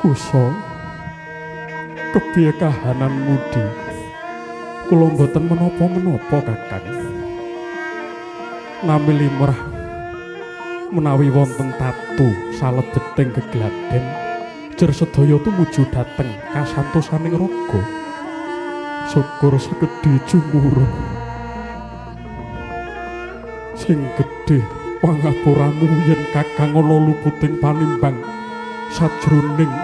Kusa, kepiye kahananmu, Di? Kula mboten menapa-menapa, Kakang. Nami limrah menawi wonten tatu salebeting gegladen, jer sedaya tumuju dhateng kasantosaning raga. Syukur sekedhi jumurung. Sing gedhe pangapuramu yen Kakang ana luputing panimbang sajroning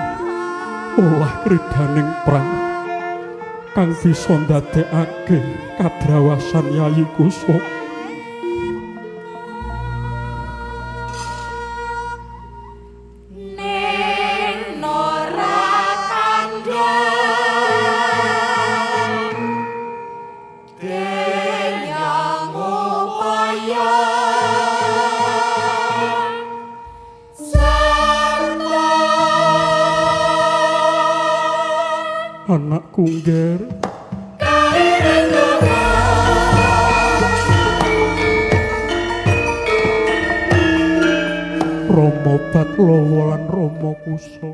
olah kridaning prang kang bisa ndadekake kadrawasan Yayi Kusa. Ning ora kandha denyang upaya sarta Anakku ngger, kairing donga. Rama Batlawa lan Rama Kusa.